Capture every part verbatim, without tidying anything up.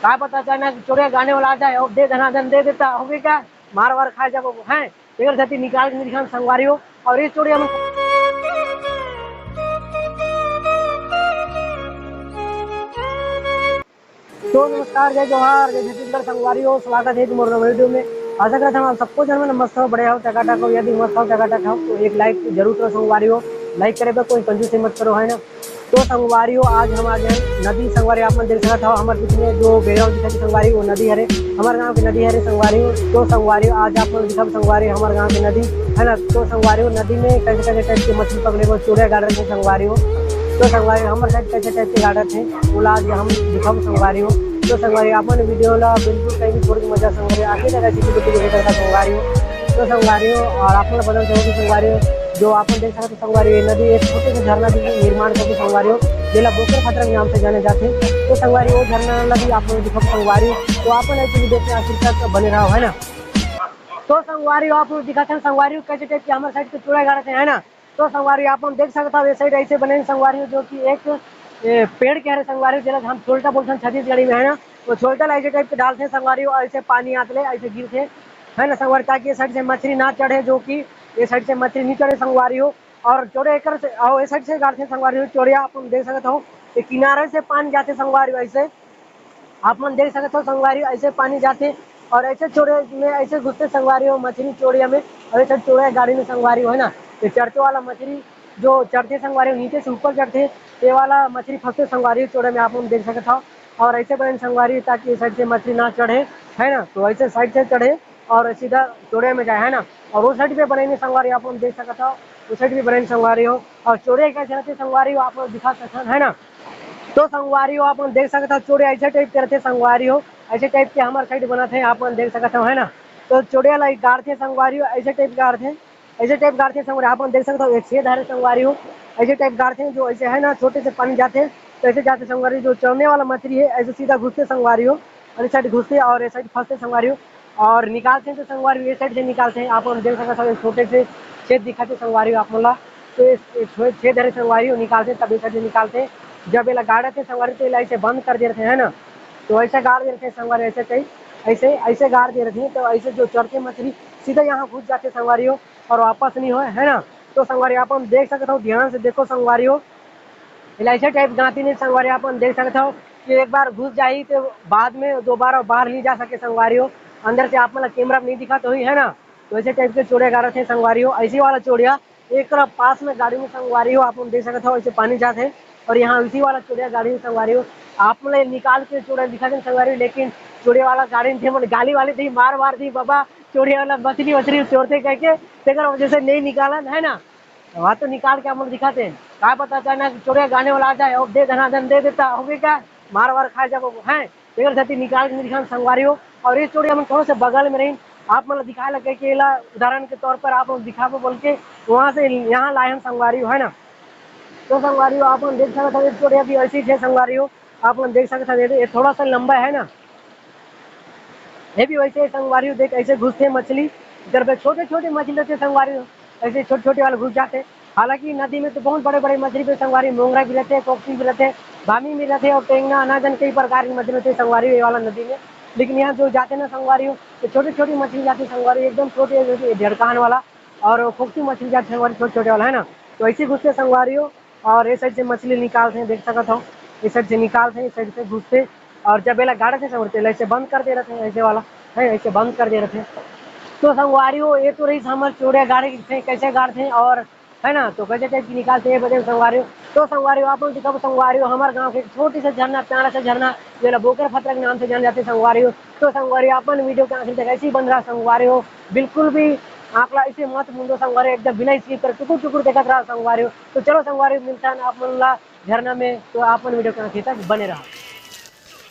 का पता अचानक चोड़िया गाड़े वाला आ जाए और दे धनाधन दे देता होगे का, मार वार खा जाबो हैं। तेकर सेती निकाल के नहीं दिखान संगवारी हो। और ये चोड़िया में तो नमस्कार, जय जोहार, जय छत्तीसगढ़ संगवारी हो, स्वागत है तुम्हारे नवा वीडियो में। आशा करता हूँ आप सबको जन में मस्त हो, बढ़िया हो, टकाटक हो। यदि मस्त हो, टकाटक हो तो एक लाइक जरूर करो संगवारी हो। लाइक करे पर कोई कंजूसी मत करो, है ना। तो संगवारी हो, आज हम आ गए नदी संगवारी, आप मन देख सकत हो हमारे पीछे में जो बैकग्राउंड दिखत हे संगवारी, वो नदी हरे, हमारे गांव की नदी हरे संगवारी हो। तो संगवारी हो, आज आप मन दिखब संगवारी हो हमारे गांव की नदी, है ना। तो संगवारी हो, नदी में कैसे कैसे टाइप के मछली पकड़े को चोड़िया गाड़ रहे थे संगवारी हो। तो संगवारी हो, हमारे साइड कैसे टाइप के गाड़ रहे थे, वो ला आज हम दिखब संगवारी हो। तो संगवारी हो, आप मन वीडियो ला बिल्कुल कहीं भी छोड़ के मजा संगवारी हो, आखिर तक ऐसी वीडियो को देखा संगवारी हो। तो संगवारी हो, और आप मन बदल सकते संगवारी हो, जो आप मन देख सकते संगवारी हो, ये नदी एक छोटे से झरना भी निर्माण करके संगवारी हो, जेला बोकर फतरा के नाम से जाने जाते। तो संगवारी हो, वो झरना ला भी आप मन दिखब संगवारी हो। तो आप मन ऐसे वीडियो के आखिर तक बने रहो, है ना। तो संगवारी हो, आप मन दिखाते हैं संगवारी हो, कैसे टाइप के हमारे साइड के चोड़िया गाड़ते हैं, है ना। तो संगवारी हो, आप मन देख सकता हो, ये साइड ऐसे बने हैं संगवारी हो, जो कि एक ए, पेड़ के हरे संगवारी हो, जेला हम छोलटा बोलथन छत्तीसगढ़ी में, है ना। तो छोलटा ला ऐसे टाइप के डालते हैं संगवारी हो, ऐसे पानी आत ले ऐसे गिरते, है ना संगवारी, ताकि ये साइड से मछली ना चढ़े, जो कि ये साइड से मछली नहीं चढ़े संगवारी हो। और चोड़िया एकर से, और ये साइड से गाड़ते संगवारी हो, चोड़िया आप मन देख सकत हो, ये किनारे से पानी जाते संगवारी हो, ऐसे आप मन देख सकत हो संगवारी हो, ऐसे पानी जाते और ऐसे चोड़िया में ऐसे घुसते संगवारी हो, मछली चोड़िया में, और ऐसे चोड़िया गाड़ी में संगवारी हो, है ना। ये चढ़ते वाला मछली जो चढ़ते संगवारी हो, नीचे से ऊपर चढ़ते, ये वाला मछली फंसते संगवारी हो चोड़िया में, आप मन देख सकत हो। और ऐसे बने संगवारी हो, ताकि ये साइड से मछली ना चढ़े, है ना, तो ऐसे साइड से चढ़े और सीधा चोड़िया में जाए, है ना। और उस साइड पे बने संगवारी हो, आप मन देख सकत हो, उस साइड भी बने संगवारी हो। और चोड़िया कैसे रहते संगवारी हो, आप मन दिखा सकत हो, है ना। तो संगवारी हो, आप मन देख सकत हो, चोड़िया ऐसे टाइप के रहते संगवारी हो, ऐसे टाइप के हमारे साइड बनत हे, आप मन देख सकत हो, है ना। तो चोड़िया ला गाड़थे संगवारी हो, ऐसे टाइप गाड़थे, ऐसे टाइप गाड़थे संगवारी, आप मन देख सकत हो, एक छेद हरे संगवारी हो, ऐसे टाइप गाड़थे, जो ऐसे है ना, छोटे से पानी जाते, तो ऐसे जाते संगवारी, जो चढ़ने वाला मछली है, ऐसे सीधा घुसते संगवारी हो, और इस साइड घुसते और इस साइड फंसते संगवारी हो, और निकालते हैं तो संगवारी हो, ये साइड से निकालते हैं, आप मन देख सकत हो, एक छोटे से छेद दिखाते संगवारी हो आप मन ला। तो ये छे-, छेद हरे संगवारी हो, निकालते हैं, तब ये साइड से निकालते हैं। जब ये ला गाड़ते संगवारी, तो ये ला ऐसे बंद कर दे रहते हैं, है ना। तो ऐसे गाड़ दे रहते हैं संगवारी, ऐसे कहीं ऐसे ऐसे गाड़ दे रहते हैं, तो ऐसे जो चढ़ते मछली सीधा यहाँ घुस जाते संगवारी हो, और वापस नहीं होए, है ना। तो संगवारी हो, आप मन देख सकत हो, ध्यान से देखो संगवारी हो, एला ऐसे टाइप गांती नहीं संगवारी हो, आप मन देख सकत हो कि एक बार घुस जाही तो बाद में दोबारा बाहर नहीं जा सके संगवारी हो। अंदर से आप मन ला कैमरा में नहीं दिखात होही, है ना। तो ऐसे टाइप के चोड़िया गाड़त हे संगवारी हो, ऐसे वाला चोड़िया एक तरफ पास में गाड़ी में संगवारी हो, आप मन देख सकत हो, ऐसे पानी जात हे। और यहाँ इसी वाला चोड़िया गाड़ी में संगवारी हो, आप मन ला निकाल के चोड़िया दिखा दे संगवारी हो, लेकिन चोड़िया वाला गाड़ी में थे मन गाली वाली दी, मार मार दी, बाबा चोड़िया वाला मछली वछली चोरते कह के, तेकर वजह से नहीं निकालन, है ना। वहाँ तो निकाल के आप मन दिखाते हैं, का पता अचानक चोड़िया गाड़े वाला आ जाए और दे धनाधन दे देता होगे का, मार वार खा जाबो, हैं। तेकर सेती निकाल के नहीं दिखान संगवारी हो। और ये चोड़िया मन थोड़ा से बगल में रही, आप मन ला दिखाए लगे कि एला उदाहरण के तौर पर आप मन दिखाबो बोल के वहाँ से यहाँ लाए हन संगवारी हो, है ना। तो संगवारी हो, आप मन देख सकत हव, ये चोड़िया भी ऐसी है संगवारी हो, आप मन देख सकत हव, ये थोड़ा सा लंबा है ना। ये भी वैसे संगवारी हो, देख ऐसे घुसते मछली, इधर पे छोटे छोटे मछली रहते संगवारी हो, ऐसे छोटे छोटे वाले घुस जाते। हालांकि नदी में तो बहुत बड़े बड़े मछली भी संगवारी, मोंगरा भी रहते हैं, कोकसी भी रहते हैं, भामी भी रहते हैं और टेंगना, अनाजन कई प्रकार की मछली रहती है संगवारी ये वाला नदी में। लेकिन यहाँ जो जाते ना संगवारी हो, तो छोटी छोटी मछली जाती संगवारी, एकदम छोटी छोटी, डेढ़ कान वाला, और कोकसी मछली जाती संगवारी, छोटे छोटे वाला, है ना। तो ऐसे घुसते संगवारी हो, और ये साइड से मछली निकालते हैं, देख सकत हो, इस साइड से निकालते हैं, इस साइड से घुसते, और जब एला गाड़ते संगवारी, तो एला ऐसे बंद कर दे रहते हैं, ऐसे वाला है, ऐसे बंद कर दे रहते हैं। तो संगवारी हो, ये तो रही हमर चोड़िया गाड़े के कैसे गाड़ते हैं, और है ना, तो कैसे टाइप की निकालते हैं बजन संगवारी हो। तो संगवारी हो, आप लोग दिखाओ संगवारी हो, हमारे गांव के एक छोटी सा झरना, प्यारा सा झरना, जो ना बोकर फतरा के नाम से जाने जाते संगवारी हो। तो संगवारी हो, अपन वीडियो के आखिर तक ऐसे ही बन रहा संगवारी हो, बिल्कुल भी आंकड़ा ऐसे मत मुंदो संगवारी हो, एकदम बिना स्किप कर टुकुर टुकुर देखत रहा संगवारी हो। तो चलो संगवारी हो, मिलता है आप मन ला झरना में, तो आप मन वीडियो के आखिर तक बने रहा।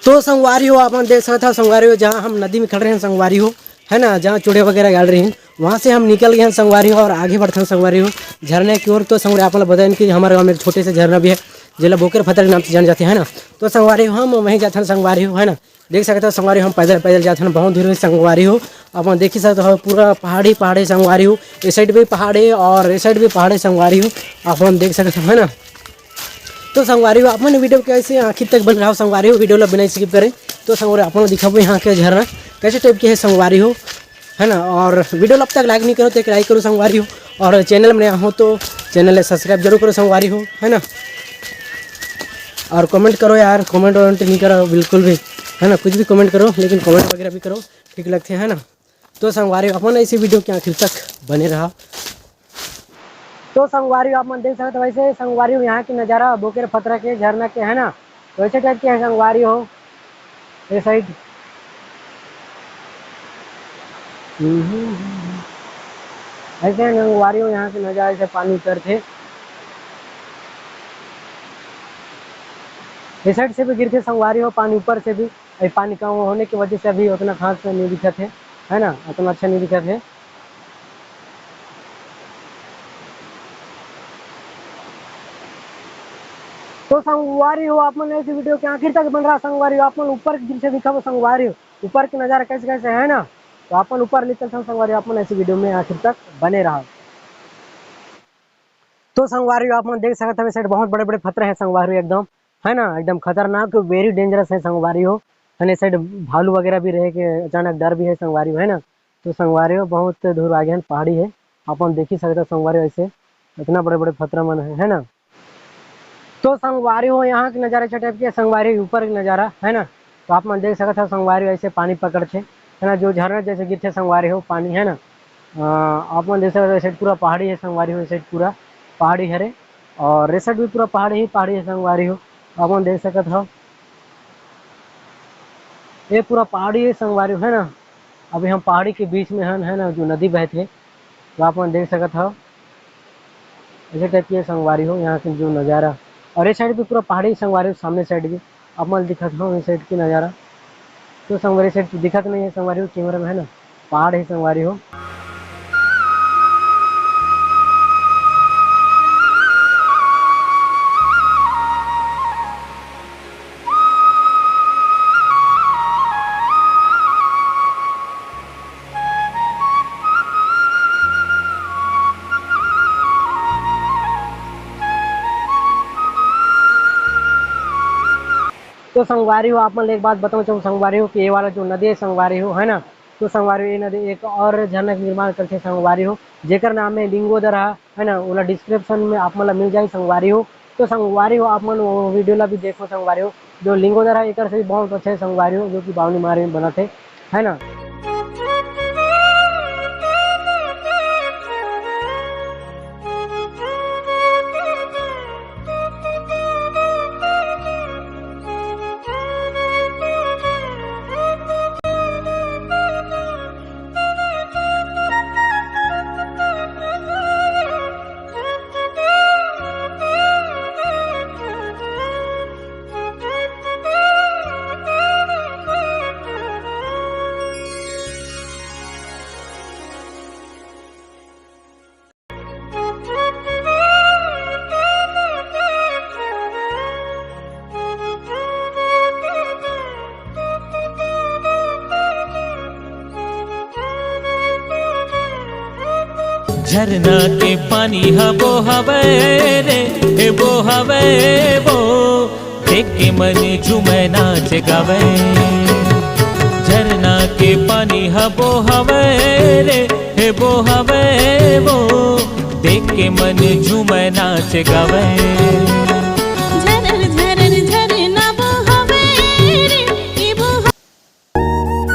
तो संगवारी हो, आप मन देख सकत हो संगवारी हो, जहाँ हम नदी में खड़े हैं संगवारी हो, है ना, जहाँ चोड़िया वगैरह गाड़ रही हैं, वहाँ से हम निकल गए हैं संगवारी हो और आगे बढ़ते हैं संगवारी हो झरने की ओर। तो संगवारी आप लोग बताएं कि हमारे गाँव में एक छोटे से झरना भी है, जेला बोकर फतरा के नाम से जाने जाते हैं ना। तो संगवारी हो हम वहीं जाते हैं संगवारी हो, है ना। देख सकते हो संगवारी हो, हम पैदल पैदल जाते हैं, बहुत दूर है संगवारी हो। आप लोग देख ही सकते हो पूरा पहाड़ी पहाड़ी संगवारी हो, इस साइड भी पहाड़ी और इस साइड भी पहाड़ी संगवारी हो, आप लोग देख सकते हो, है ना। तो संगवारी हो, आप मन वीडियो के ऐसे आखिर तक बन रहा हो संगवारी हो, वीडियो ला बिना स्किप करें। तो संगवारी, आप मन ल दिखाबो यहाँ के झरना कैसे type के हे संगवारी हो, है ना। और video ल अब तक like नहीं करो तो एक like करो संगवारी हो, और channel में नया हो तो channel ल subscribe जरूर करो संगवारी हो, है ना। और comment करो यार, comment वमेंट नहीं करो बिल्कुल भी, है ना, कुछ भी comment करो, लेकिन comment वगैरह भी करो, ठीक लगथे, है ना। तो संगवारी हो, अपन ऐसी video के आखिर तक बने रहा। तो संगवारी हो, आप मन देख सकत हो वैसे संगवारी हो यहाँ के नज़ारा बोकेर फतरा के झरना के, है ना। तो ऐसे type के है संगवारी हो ये side। ऐसे संगवारी हो यहाँ के नज़ारा, ऐसे पानी उतरथे। ये side से भी गिरथे संगवारी हो पानी ऊपर से भी। ये पानी कम होने की वजह से अभी उतना खास नहीं दिखत हे, है ना, उतना अच्छा नहीं दिखत हे। तो संगवारी हो, आप मन ऐसी video के आखिर तक बन रहा संगवारी हो, आप मन ऊपर के दृश्य दिखाबो संगवारी हो, ऊपर के नज़ारा कैसे कैसे है ना। तो आप मन ऊपर ले चलथन संगवारी हो, आप मन ऐसी video में आखिर तक बने रहा। तो संगवारी हो, आप मन देख सकत हवे side बहुत बड़े बड़े फतरा है संगवारी हो, एकदम, है ना, एकदम खतरनाक, very dangerous है संगवारी हो, है ना। Side भालू वगैरह भी रहे के अचानक डर भी है संगवारी हो, है ना। तो संगवारी हो, बहुत दूर आगे हन, पहाड़ी है, आप मन देख ही सकत हो संगवारी हो, ऐसे इतना बड़े बड़े फतरा मन है, है ना। तो संगवारी हो, यहाँ के नज़ारा अच्छा type के, संगवारी हो, ऊपर के नज़ारा, है ना। तो आप मन देख सकत हो संगवारी हो, ऐसे पानी पकड़थे, है ना, जो झरना जैसे गिरथे संगवारी हो पानी, है ना। अ, आप मन देख सकत हो, ये side पूरा पहाड़ी है संगवारी हो, ये side पूरा पहाड़ी हरे, और ये side भी पूरा पहाड़ी ही पहाड़ी है संगवारी हो। आप मन देख सकत हो, ये पूरा पहाड़ी है संगवारी हो, है ना। अभी हम पहाड़ी के बीच में हन, है ना, जो नदी बहथे, तो आप मन देख सकत हो, ऐसे type के संगवारी हो यहाँ के जो नज़ारा। और ये side भी पूरा पहाड़ी संगवारी हो, सामने side भी आप मन दिखत हो, इस side के नज़ारा। तो संगवारी, side तो दिखत नहीं है संगवारी हो, camera में, है ना, पहाड़ है संगवारी हो। तो संगवारी हो, आप मन ले एक बात बताऊं चाहूँ संगवारी हो कि ये वाला जो नदी है संगवारी हो, है ना, तो संगवारी हो, ये नदी एक और झरना के निर्माण करथे संगवारी हो, जेकर नाम है लिंगोदरा, है ना, ओला description में आप मन ला मिल जाही संगवारी हो। तो संगवारी हो, आप मन वो video ला भी देखो संगवारी हो, जो लिंगोदरा एकर से भी बहुत अच्छा है संगवारी हो, जो कि बावनी मारे में बनत है, है ना। झरना के पानी ह बोहावय रे, हे बोहावय वो, देख के मन झूमय नाच गावय। झरना के पानी ह बोहावय रे, हे बोहावय वो, देख के मन झूमय नाच गावय। झरर झरर झरना बोहावय रे, हे बोहा-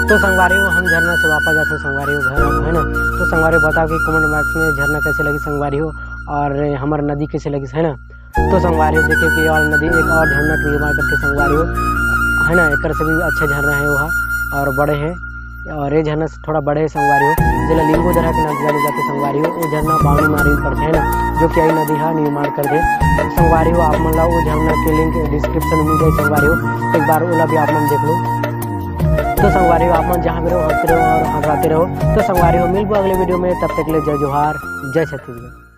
तो संगवारी हो, हम झरना से वापस जाते संगवारी हो घर, है ना। तो संगवारी हो, बताओ कि comment box में झरना कैसे लगी संगवारी हो, और हमर नदी कैसे लगी, है ना। तो संगवारी हो, देखिए कि ये वाला नदी एक और झरना के निर्माण करथे संगवारी हो, है ना। एकर से भी अच्छा झरना है वह, और बड़े हैं, और ये झरना से थोड़ा बड़े है संगवारी हो, जेला लिंगोदरा के नाम से जाने जाथे संगवारी हो। वो झरना बावनी मारी में पड़थे, है ना, जो कि यही नदी हा निर्माण करथे। संगवारी हो, आप मन ला वो झरना के link description में मिल जाए संगवारी हो, एक बार ओला भी आप मन देख लो। तो संगवारी हो, आप मन जहाँ भी रहो, हंसते रहो और हंसाते रहो। तो संगवारी हो, मिलबो अगले video में, तब तक के लिए जय जोहार, जय छत्तीसगढ़।